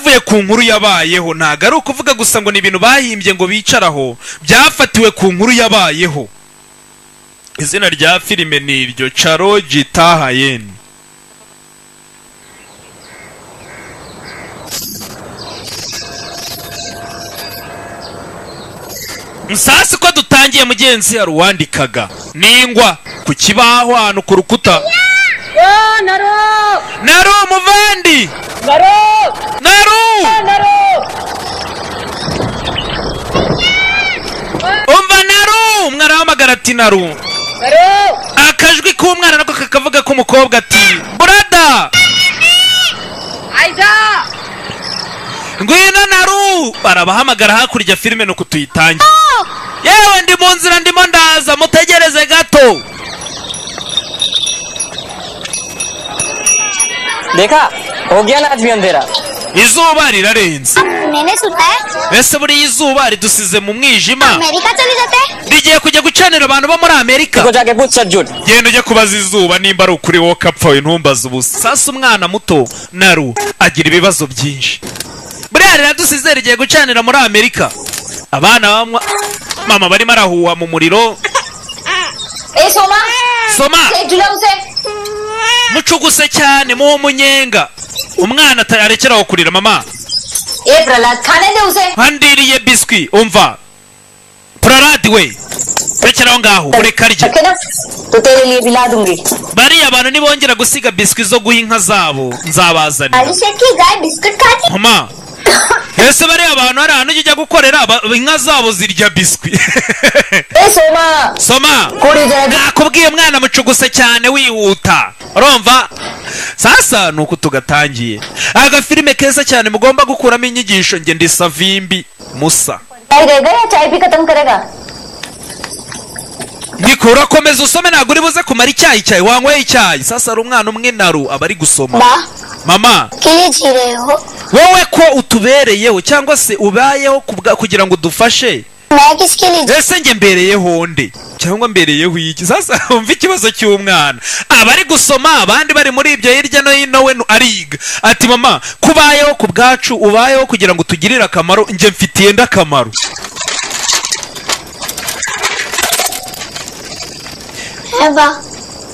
Byavuye ku nkuru yabayeho, ntabwo ari ukuvuga gusa ngo ni ibintu bahimbye ngo bicaraho, byafatiwe ku nkuru yabayeho. Izina rya filime ni iryo, Chalo Jeete Hain. Sasa ko dutangiye, mugenzi, hari uwandikaga n'ingwa ku kibaho ahantu ku rukuta. Naru, umuvandi Naru, umva Naru, umwe arahamagara ati Naru. Akajwi k'umwana nako kakavuga k'umukobwa ati brother, ngwino Naru. Barabahamagara hakurya. Filime nuko tuyitangiye. Yewe, ndi mu nzira, ndimo ndaza, mutegereze gato. देखा, हो गया ना आज भी अंधेरा। Izuba rirarenze. मैंने सुना है Ese buriya izuba ridusize mu mwijima, America चले जाते हैं। Rigiye kujya gucanira abantu bo muri Amerika? को जाके पूछ सज्जुट। Genda ujye kubaza izuba nimba ari ukuri, wowe kapfa we, ntumbaze ubusa. Sasa umwana muto Naru agira ibibazo byinshi. Buriya riradusize, rigiye gucanira muri Amerika. Abana bamwa mama barimo arahuha mu muriro. A Soma. Soma. सेक झुला उसे। Mucuguse cyane muwo munyenga, umwana arekeraho kurira mama. ए प्रहलाद, खाने दे उसे। Handiriye biswi. Umva Praradi we, rekeraho ngaho, ureka arye. रखे ना तो तेरे लिए भी ला दूंगी। Bariya bantu nibongera gusiga biswi zo guha inka zabo, nzabazanira. अभिषेक की गाय बिस्कुट खाती। Mama, ese bariya bantu hari ahantu ujya gukorera inka zabo zirya biswi? ए Soma. Soma. कोड़ी जाएगी। Nakubwiye mwana, mucuguse cyane wihuta, urumva? Sasa ni uku tugatangiye agafilime keza cyane mugomba gukuramo inyigisho. Nge ndi Savimbi Musa. चाय रहेगा या चाय भी खत्म करेगा? Niko urakomeza usome, ntabwo uri buze kumara icyayi cyawe wanyweye icyayi. Sasa hari umwana umwe Naru aba ari gusoma. बा Mama, के लिए जी रहे हो? Wowe ko utubereyeho cyangwa se ubayeho kugira ngo udufashe, मैं किसके लिए जी? Ese njye mbereyeho nde cyangwa mbereyeho iki? Sasa umva ikibazo cy'umwana, aba ari gusoma, abandi bari muri ibyo hirya no hino, we ariga ati mama, kubayeho ku bwacu, ubayeho kugira ngo utugirire akamaro, njye mfitiye nde akamaro? है बा,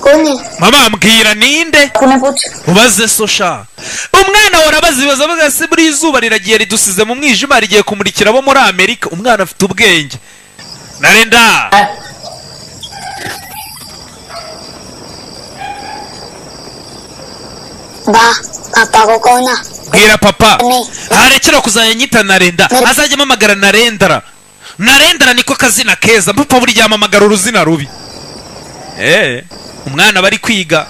कौन है? Mama, mbwira, ninde? तूने पूछ। Ubaze so sha. Umwana wawe arabaza ibibazo, avuga se buriya izuba riragiye ridusize mu mwijima, rigiye kumurikira abo muri Amerika? Umwana afite ubwenge. Narenda. बा, पापा को कहो ना। Bwira papa नहीं। Harekera kuzajya nyita Narenda, azajya amamagara Narendara. Narendara niko kazina keza. Papa buri gihe amamagara uruzina rubi. Umwana bari kwiga,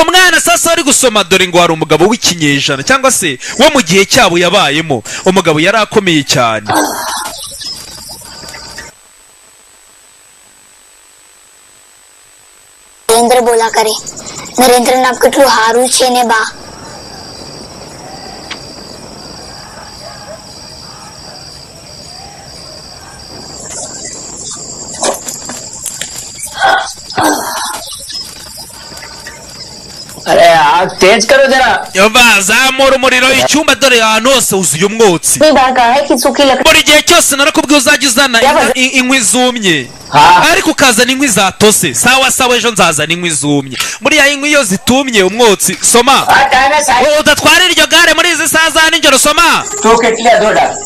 umwana sasa ari gusoma. Dore ngo hari umugabo w'ikinyejana cyangwa se wo mu gihe cyabo yabayemo, umugabo yari akomeye cyane. Narendra बोला करे, નરેન્દ્ર નામ કેટલું હારું છે ને બા? अरे, आग तेज करो जरा। Bazamura umuriro icyumba, dore ahantu hose huzuye umwotsi. कितनी बार कहा है कि सूखी लकड़ी Buri gihe cyose narakubwiye uzajya uzana inkwi zumye, ariko ukazana inkwi zatose. Sawa sawa, ejo nzazana inkwi zumye. Buriya inkwi iyo zitumye umwotsi, Soma, time है side. Udatwara iryo gare muri izi saha za nijoro, Soma. तो केटलिया दो डाल।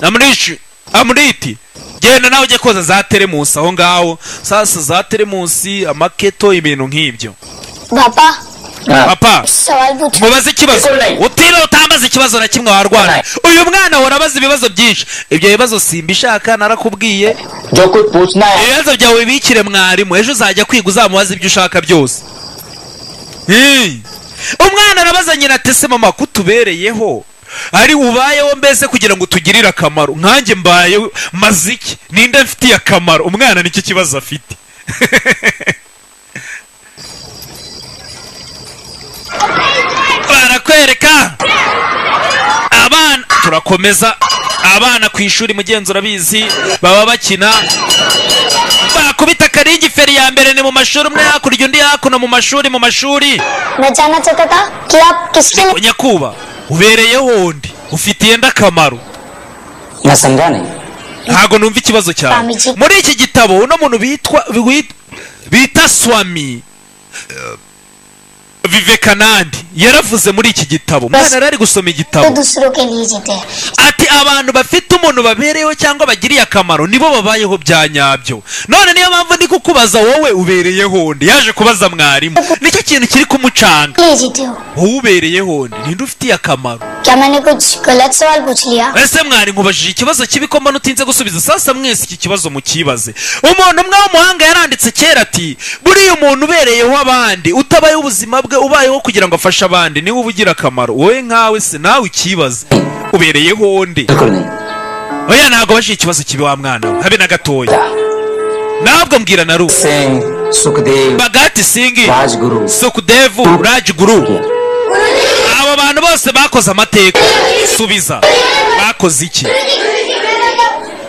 Amurishi Amuriti, genda nawe ujye koza za teremusi aho ngaho. Sasa za teremusi, amaketo, ibintu nk'ibyo. બાપા, Papa, સવાલ પૂછો. Mubaze ikibazo. Utiriwe utambaza ikibazo na kimwe warwana. Uyu mwana ahora abaza ibibazo byinshi. Ibyo bibazo simbishaka, narakubwiye. जो कुछ पूछना है Ibibazo byawe bibikire mwarimu, ejo uzajya kwiga uzamubaza ibyo ushaka byose. Hey! Umwana arabaza nyina ati ese mama, kutubereyeho, ari ubayeho mbese kugira ngo utugirire akamaro, nkanjye mbaye maze iki? Ninde mfitiye akamaro? Umwana nicyo kibazo afite. Barakwereka abana, turakomeza. Abana ku ishuri, mugenzi, urabizi, baba bakina, bakubita akaringi feri ya mbere. Ni mu mashuri, umwe hakurya undi hakuno mu mashuri, mu mashuri. मैं जानना चाहता था कि आप किसके लिए Nyakuba, Ubereyeho ndi ufitiye nde akamaro? मैं समझा नहीं। Ntabwo numva ikibazo cyawe. Swamiji. Muri iki gitabo uno muntu bitwa bita Swami Vivekanandi yaravuze muri iki gitabo, umwana yari ari gusoma तो igitabo, दूसरों के लिए जीते हैं। Ati abantu bafite umuntu babereyeho cyangwa bagiriye akamaro nibo babayeho bya nyabyo. None niyo mpamvu ndi kukubaza, wowe ubereyeho nde? Yaje kubaza mwarimu, nicyo kintu kiri kumucanga. लिए जीते हो। Wowe ubereyeho nde? Ninde ufitiye akamaro? क्या मैंने कुछ गलत सवाल पूछ लिया? Ese mwari, nkubajije ikibazo kibi ko mbona utinze gusubiza? Sasa mwese iki kibazo mukibaze. Umuntu umwe w'umuhanga yaranditse kera ati buriya umuntu ubereyeho abandi, utabayeho ubuzima bwe, ubayeho kugira ngo afashe abandi, niwe uba ugira akamaro. Wowe nkawe se nawe ukibaze, ubereyeho nde? बिल्कुल नहीं। Oya, ntabwo abajije ikibazo kibi wa mwana we, habe na gatoya. Ntabwo mbwira na rubu. Singh, Sukhdev, Bhagat Singh, Rajguru. Sukhdev, Rajguru, abo bantu bose bakoze amateka. Subiza, bakoze iki?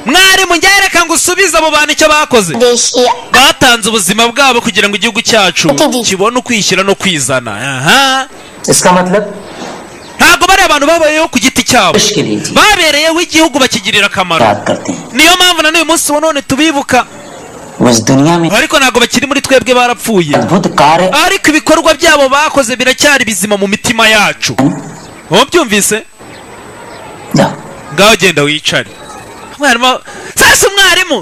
Mwarimu, njye ngo usubize, abo bantu icyo bakoze? देश की Batanze ubuzima bwabo kugira ngo igihugu cyacu kibone ukwishyira no kwizana. Aha. इसका मतलब Ntabwo bari abantu babayeho ku giti cyabo, देश के लिए जी babereyeho igihugu, bakigirira akamaro. याद करते हैं। Niyo mpamvu na n'uyu munsi wa none tubibuka. वो इस दुनिया में Ariko ntabwo bakiri muri twebwe, barapfuye. अद्भुत कार्य Ariko ibikorwa byabo bakoze biracyari bizima mu mitima yacu. Wabyumvise? जाओ। Ngaho genda wicare. Umwarimu sasa, umwarimu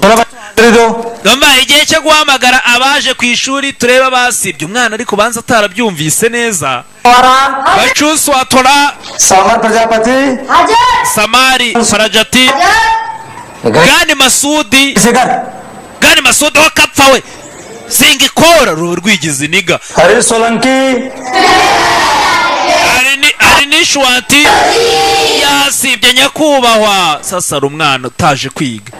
Gamba igihe cyo guhamagara abaje ku ishuri, turebe abasibye. Umwana ariko banza atarabyumvise neza. Bacusu watora. Samar Prajapati. Samari Farajati, Gani Masudi. Shikhar. Gani Masudi wakapfa we singikora rwigize iniga. Hari Solanki. Hari n'ishwati yasibye nyakubahwa. Sasa hari umwana utaje kwiga.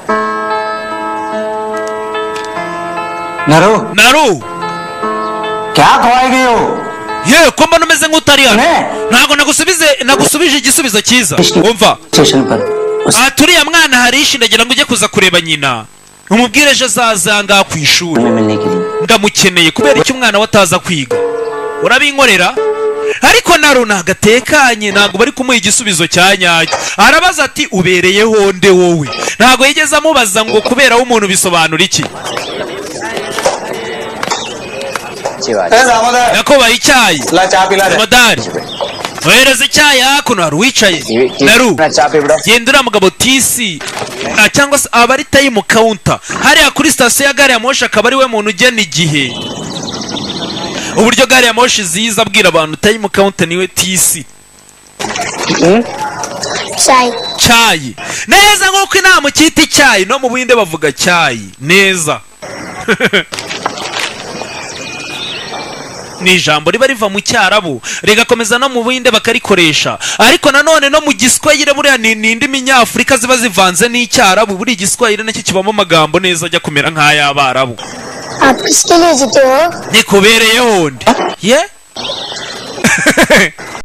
Naru. Naru. क्या खोए गए हो? Ye ko mbona umeze nk'utari hano? Ne. Ntabwo nagusubize, nagusubije igisubizo cyiza. Umva. Station पर उस Aha turiya mwana harishi, ndagira ngo ujye kuza kureba nyina, umubwire ejo azaza ngaha ku ishuri. में मिलने के लिए। Ndamukeneye. Kubera icyo umwana we ataza kwiga? Urabinkorera? Ariko naro ntabwo atekanye, ntabwo bari kumuha igisubizo cya nyacyo. Arabaza ati ubereyeho nde wowe? Ntabwo yigeze amubaza ngo kubera umuntu bisobanura iki. Nakubaha icyayi. ला चाय पिला दे। Modari, ohereza icyayi. Hakuno hari uwicaye, Naru. Genda uriya mugabo tisi, cyangwa se aba ari time counter hariya kuri sitasiyo ya gari ya moshi, akaba ari we muntu ugena igihe, uburyo gari ya moshi ziza, abwira abantu time counter, niwe tisi. चाय। Cyayi neza, nk'uko inama cyita icyayi, no mu Buhinde bavuga cyayi neza. Ni ijambo riba riva mu Cyarabu rigakomeza no mu Buhinde bakarikoresha, ariko nanone no mu Giswahili. Buriya ni indimi nyafurika ziba zivanze n'Icyarabu. Buriya Igiswahili nacyo kibamo amagambo neza ajya kumera nk'ay'Abarabu. आप किसके लिए जीते हो? Nikubereyeho ndi ye.